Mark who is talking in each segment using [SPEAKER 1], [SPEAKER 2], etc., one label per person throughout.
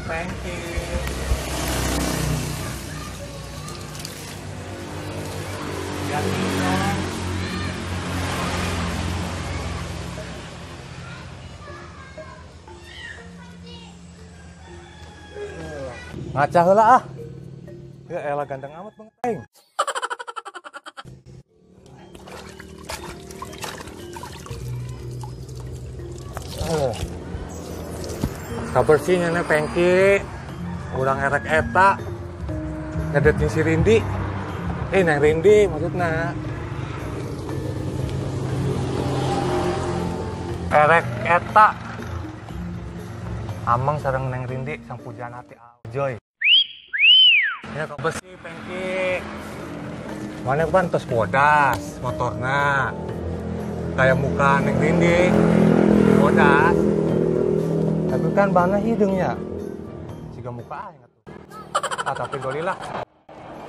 [SPEAKER 1] Pengki. Ganti dong. Ngaca heula ah. Ya elah ganteng amat banget aing. Kabar sih nyana Pengki. Urang erek eta. Ngedetin si Rindi. Neng Rindi maksudna. Erek eta. Ameng sareng Neng Rindi sang pujaan hati Joy. Ya kabar sih Pengki. Mana pan tos bodas motorna. Kayak muka Neng Rindi. Bodas. Tapi kan bana hidungnya. Siga muka aing atuh. Ah tapi golilah.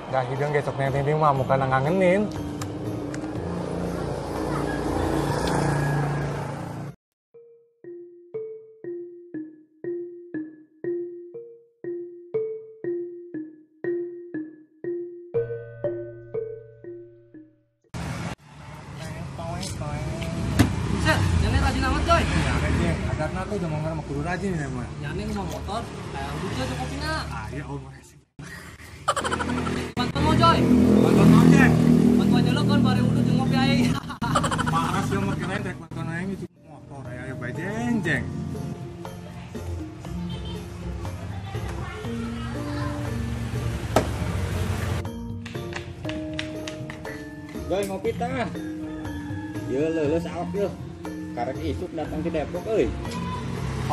[SPEAKER 1] Dah hidung gesok Neng Rindi mah muka ngangenin.
[SPEAKER 2] Set, nyane rajin amat coy.
[SPEAKER 1] Ya rajin, adatna tuh udah mau kudu rajin ya mah.
[SPEAKER 2] Nyane mau motor, kayak udah coy kopina.
[SPEAKER 1] Ah iya om makasih.
[SPEAKER 2] Bantuan mau coy.
[SPEAKER 1] Bantuan mau cek.
[SPEAKER 2] Bantuan nyelok kan bare udut jeung ngopi aing.
[SPEAKER 1] Parah sih mah kirain rek bantuan aing itu motor aya bae jeng jeng.
[SPEAKER 3] Joy ngopi tah. Ye leuleus awak yeuh. Karek isuk datang ke Depok euy.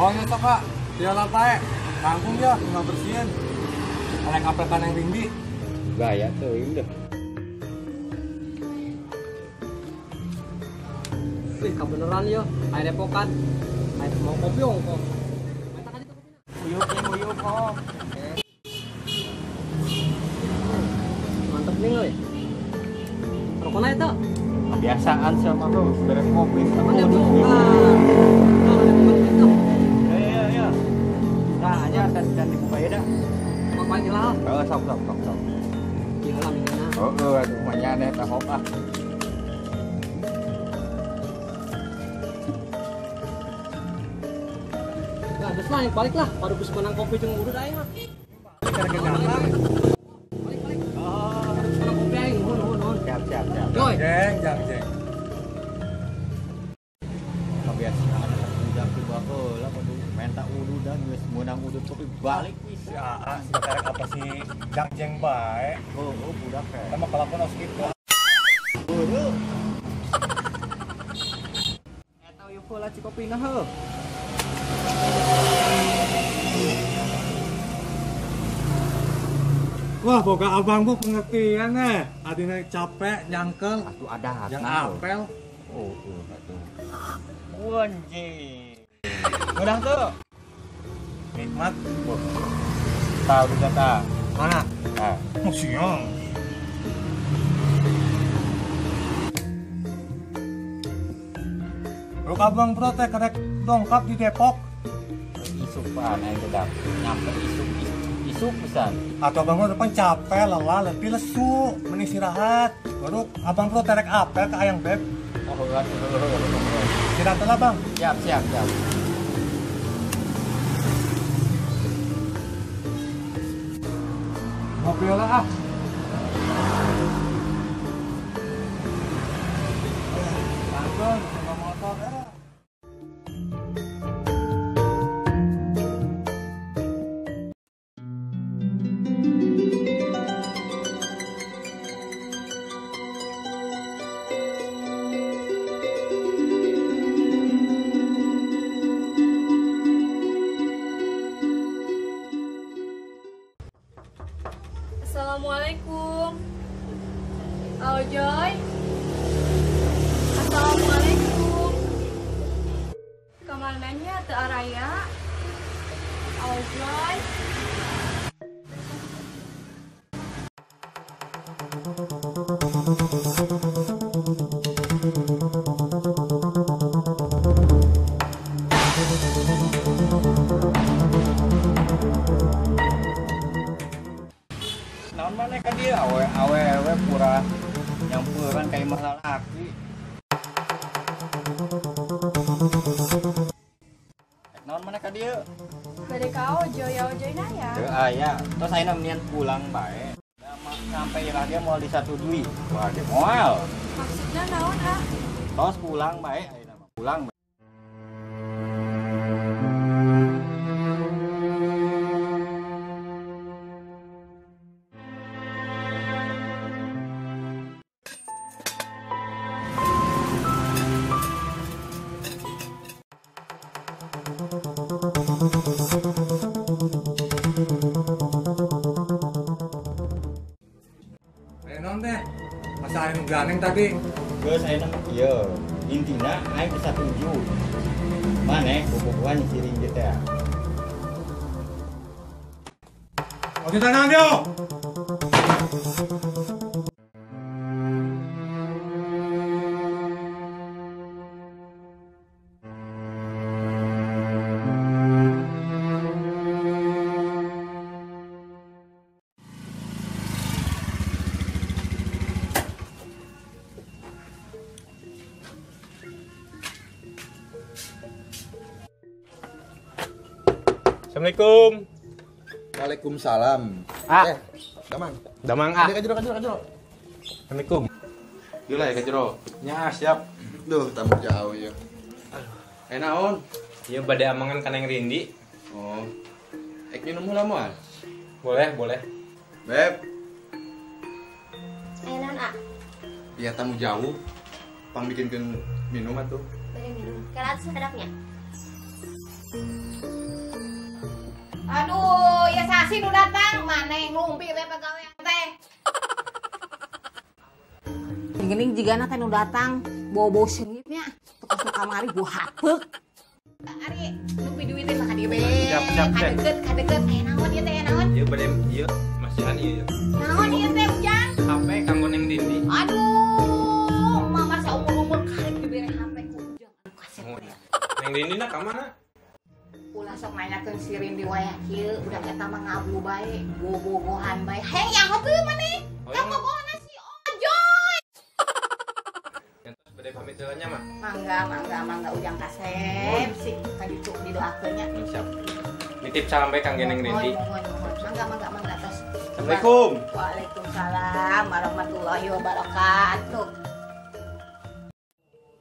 [SPEAKER 1] Oh nya sok Kak, dia lantai. Kangkung ya, tinggal bersihin. Arek apel ka Neng Rindi.
[SPEAKER 3] Gaya teuing deh.
[SPEAKER 2] Wih, kebeneran yo, aya Depokan. Aya mau kopi ongkong. Mata ka ditu kopina.
[SPEAKER 3] Uyup uyup kok.
[SPEAKER 2] Mantep nih euy. Rokona eta?
[SPEAKER 3] Kebiasaan sama tuh, beres kopi. Iya iya. Nah, hanya dan dibuka ya dah.
[SPEAKER 2] Ngapain lah?
[SPEAKER 3] Oh, sok sok sok sok.
[SPEAKER 2] Iya lah mikirna.
[SPEAKER 3] Oh, aduh mah aneh tah ah.
[SPEAKER 2] Nah, geus lah, balik lah. Baru geus menang kopi jeung udud aing mah.
[SPEAKER 1] Balik datang.
[SPEAKER 2] Balik balik. Oh, baru geus menang kopi aing. Nuhun nuhun nuhun.
[SPEAKER 3] Siap siap siap.
[SPEAKER 2] Joy.
[SPEAKER 1] Jeng jeng jeng.
[SPEAKER 3] Kebiasaan anak budak di baheula kudu menta ududan geus meunang udud kopi balik
[SPEAKER 1] Si AA si karek apa sih jang jeng bae.
[SPEAKER 3] Oh, oh budak teh.
[SPEAKER 1] Sama kelakuan harus gitu.
[SPEAKER 3] Beureum. Eta uyup heula cikopina heuh.
[SPEAKER 1] Wah, boga abang bu pengertian eh. Adina capek, nyangkel.
[SPEAKER 3] Atuh ada
[SPEAKER 1] yang apel.
[SPEAKER 3] Oh, atuh. Anjing. Udah tuh.
[SPEAKER 1] Nikmat.
[SPEAKER 3] Tahu udah ta.
[SPEAKER 1] Mana?
[SPEAKER 3] Ah,
[SPEAKER 1] oh, siang. Lu abang bro teh kerek dongkap di Depok.
[SPEAKER 3] Isuk pan aing tetap. Nyampe isuk isuk isuk pisan.
[SPEAKER 1] Atau abang bro depan capek, lelah, letih, lesu, mending istirahat. Baru abang bro terek apel ke ayang beb.
[SPEAKER 3] Oh, enggak.
[SPEAKER 1] Istirahat lah bang.
[SPEAKER 3] Siap, siap, siap.
[SPEAKER 1] Ngopi lah ah. Langsung sama motor.
[SPEAKER 4] Assalamualaikum. Joy. Assalamualaikum. Kemananya teu araya? Joy.
[SPEAKER 3] Mana ka dieu awe-awe pura nyampuran ka imah lalaki. Naon mana ka dieu?
[SPEAKER 4] Bade ka Ojoy, ya Ojoy na ya.
[SPEAKER 3] Teu aya, tos ayeuna mendingan pulang bae. Sampai irah dia moal disatujui. Wah, dia moal.
[SPEAKER 4] Maksudna naon ah?
[SPEAKER 3] Tos pulang bae ayeuna mah. Pulang.
[SPEAKER 1] Masa gandeng tadi.
[SPEAKER 3] Geus ayeuna mah kieu. Intina aing bisa tuju. Maneh bobogohan si Rindi teh.
[SPEAKER 1] Oke tangan yo.
[SPEAKER 5] Assalamualaikum.
[SPEAKER 6] Waalaikumsalam.
[SPEAKER 5] Ah.
[SPEAKER 6] Damang.
[SPEAKER 5] Damang ah.
[SPEAKER 6] Ka jero ka jero ka jero.
[SPEAKER 5] Assalamualaikum.
[SPEAKER 6] Gila ya ka jero.
[SPEAKER 5] Nya siap.
[SPEAKER 6] Duh, tamu jauh ya. Aduh. Eh naon?
[SPEAKER 5] Ieu bade amangan ka Neng Rindi.
[SPEAKER 6] Oh. Ek minum heula moal?
[SPEAKER 5] Boleh, boleh.
[SPEAKER 6] Beb.
[SPEAKER 7] Aya naon ah?
[SPEAKER 6] Iya tamu jauh. Pang bikinkeun minum atuh.
[SPEAKER 7] Bade minum. Kalat sakedapnya.
[SPEAKER 8] Aduh, ya sasi nu datang, maneh nglumpi we pagawean teh. Geuning jigana teh nu datang, bau-bau seungitnya, tukos nu kamari bau hapeuk. Ari, lumpi duit teh mah ka dieu we.
[SPEAKER 5] Siap, siap,
[SPEAKER 8] kadeukeut, kadeukeut. Aya naon ieu teh, aya naon?
[SPEAKER 5] Ieu bade ieu masihan ieu.
[SPEAKER 8] Naon ieu teh, Ujang?
[SPEAKER 5] HP kanggo Neng Dindi.
[SPEAKER 8] Aduh, mama saumur-umur karek dibere HP ku Ujang. Aduh kasep.
[SPEAKER 5] Neng Dindi na ka mana?
[SPEAKER 8] Ulah sok nanyakeun si Rindi wayah kieu, budak eta mah ngablu bae, bobogohan bae. Hayang nyaho teu maneh? Kabogohna si Ojoy.
[SPEAKER 5] Entos bade pamit heula nya mah.
[SPEAKER 8] Mangga, mangga, mangga Ujang kasep sik ka ditu didoakeun nya.
[SPEAKER 5] Siap. Nitip salam bae kangge Neng Rindi.
[SPEAKER 8] Mangga, mangga, mangga tos.
[SPEAKER 5] Assalamualaikum.
[SPEAKER 8] Waalaikumsalam warahmatullahi wabarakatuh.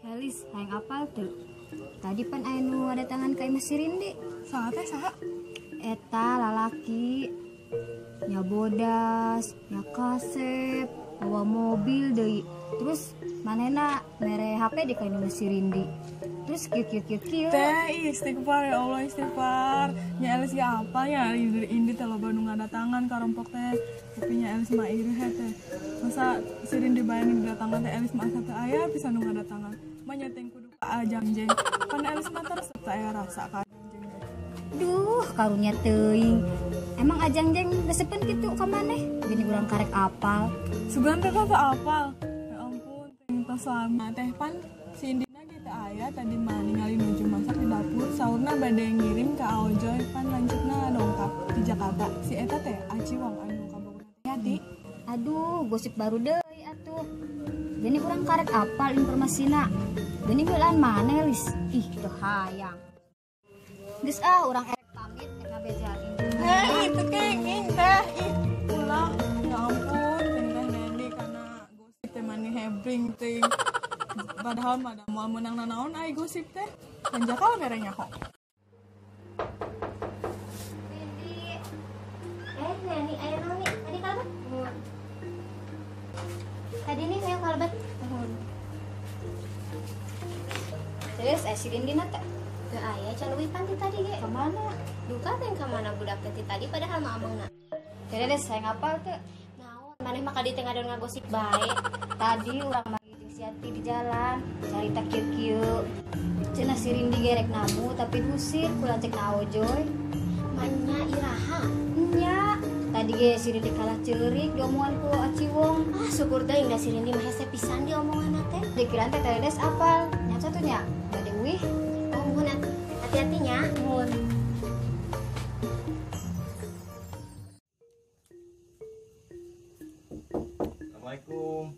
[SPEAKER 9] Helis, hayang apal teu? Tadi pan aya nu datangan ka imah si Rindi.
[SPEAKER 4] Saha teh saha?
[SPEAKER 9] Eta lalaki nya bodas, nya kasep, bawa mobil deui. Terus manehna mere HP di ka imah si Rindi. Terus kieu kieu kieu kieu.
[SPEAKER 4] Teh istighfar ya Allah istighfar. Nya Elis ge apal nya Rindi teh loba nu ngadatangan ka rompok teh. Tapi nya Elis mah iri teh. Masa si Rindi bae nu didatangan teh Elis mah asa teu aya pisan nu ngadatangan. Mah nya teh kudu ka Ajang Jeng. Pan Elis mah terus teu aya rasa ka Ajang Jeng teh.
[SPEAKER 9] Duh, karunya teuing. Emang Ajang Jeng resepeun kitu ka maneh? Gini urang karek apal.
[SPEAKER 4] Sugan teh teu apal. Ya ampun, teh tos lama teh pan si Indina ge teu aya tadi mah ningali nuju masak di dapur, saurna bade ngirim ka Aojoy pan lanceukna dongkap di Jakarta. Si eta teh Aci Wong anu kabogohna teh Yati.
[SPEAKER 9] Aduh, gosip baru deui atuh. Gini urang karek apal informasina. Gini heulaan maneh Lis. Ih, teu hayang. Geus ah, urang erek pamit rek ngabejaan.
[SPEAKER 4] Hei, teu kenging teh. Ih, ulah. Ya ampun, teh Nendi kana gosip teh mani hebring teh. Padahal mah da moal meunang nanaon ai gosip teh. Hanjakal mere nyaho.
[SPEAKER 7] Rindi. Eh, Neni aya naon nih? Tadi kalebet? Tadi nih hayang kalebet. Nuhun.
[SPEAKER 9] Terus si Rindi na teh
[SPEAKER 7] Teu aya can leuwih pan ti tadi ge.
[SPEAKER 9] Ka mana?
[SPEAKER 7] Duka teh ka mana budak teh ti tadi padahal mah amengna.
[SPEAKER 9] Terus saya ngapal teu?
[SPEAKER 7] Naon maneh mah ka dieu teh ngadon ngagosip bae.
[SPEAKER 9] Tadi urang manggih jeung si Yati di jalan, carita kieu-kieu. Cenah si Rindi gerek namu tapi diusir ku lanceuk na Ojoy.
[SPEAKER 7] Manya iraha.
[SPEAKER 9] Nya, tadi ge si Rindi kalah ceurik diomongan ku Aci Wong.
[SPEAKER 7] Ah, syukur teuing da si Rindi mah hese pisan diomonganna teh.
[SPEAKER 9] Dikiraan teh Tedes apal. Nya satunya bade uih.
[SPEAKER 7] Oh, muhun hati-hati nya.
[SPEAKER 9] Muhun.
[SPEAKER 3] Assalamualaikum.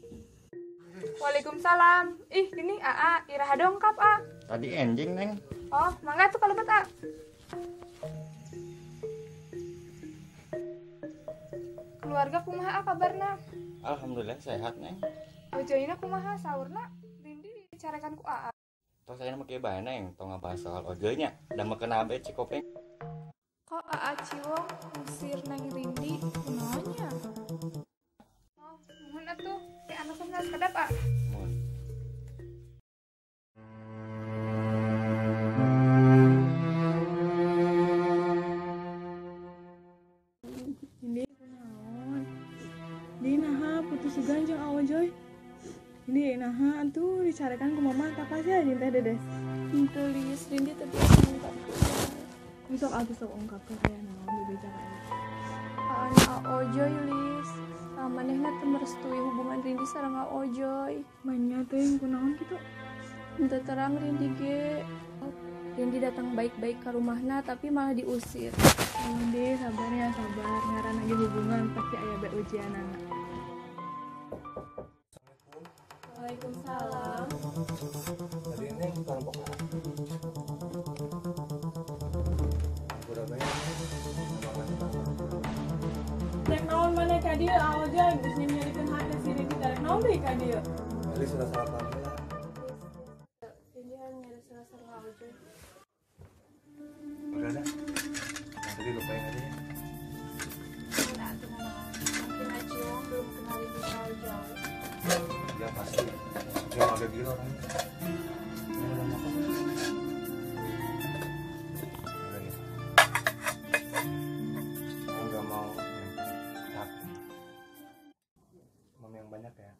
[SPEAKER 4] Waalaikumsalam. Ih, gini Aa, iraha dongkap A.
[SPEAKER 3] Tadi enjing, Neng.
[SPEAKER 4] Oh, mangga tuh kalau bet A. Keluarga kumaha A kabarna?
[SPEAKER 3] Alhamdulillah sehat, Neng.
[SPEAKER 4] Ojoyna kumaha saurna? Rindi dicarekan ku Aa.
[SPEAKER 3] Toh saya make bae, Neng, tong ngabahas soal ojoynya. Da meukeun abe Cikopeng.
[SPEAKER 4] Kok Aa Ciwong ngusir Neng Rindi kunaonnya? Oh, muhun atuh. Si anak kedap A.
[SPEAKER 3] Muhun.
[SPEAKER 4] Ini kunaon? Di naha putus sugan jeung Aojoy. Ini naha atuh dicarekan ku mama tak pasti anjing teh Dedes.
[SPEAKER 10] Henteu Lis, Rindi teu biasa ngungkapkeun.
[SPEAKER 4] Besok atuh sok ungkapkeun aya naon bebeja ka Elis.
[SPEAKER 10] Ana Aojoy Lis. Manehna teu merestui hubungan Rindi sareng Aojoy.
[SPEAKER 4] Manya teuing kunaon kitu?
[SPEAKER 10] Henteu terang Rindi ge. Rindi datang baik-baik ke rumahna tapi malah diusir.
[SPEAKER 4] Rindi sabar ya sabar, ngaran lagi hubungan pasti aya bae ujianana.
[SPEAKER 10] Waalaikumsalam.
[SPEAKER 1] Tadi Neng kelompok A. Udah banyak.
[SPEAKER 4] Rek naon maneh ka dieu Aojoy geus nyerikeun hate si Rindi rek naon deui ka dieu?
[SPEAKER 1] Elis sudah salah paham lah.
[SPEAKER 10] Rindi hayang nyari salah sareng Aojoy.
[SPEAKER 1] Udah dah. Yang tadi lupain aja ya.
[SPEAKER 10] Enggak, tenang. Mungkin Aciwong belum kenal Rindi terlalu jauh.
[SPEAKER 1] Ya pasti. Dia agak gila orangnya. Ini udah makan. Udah ya. Aku nggak mau yang tapi. Mau yang banyak ya.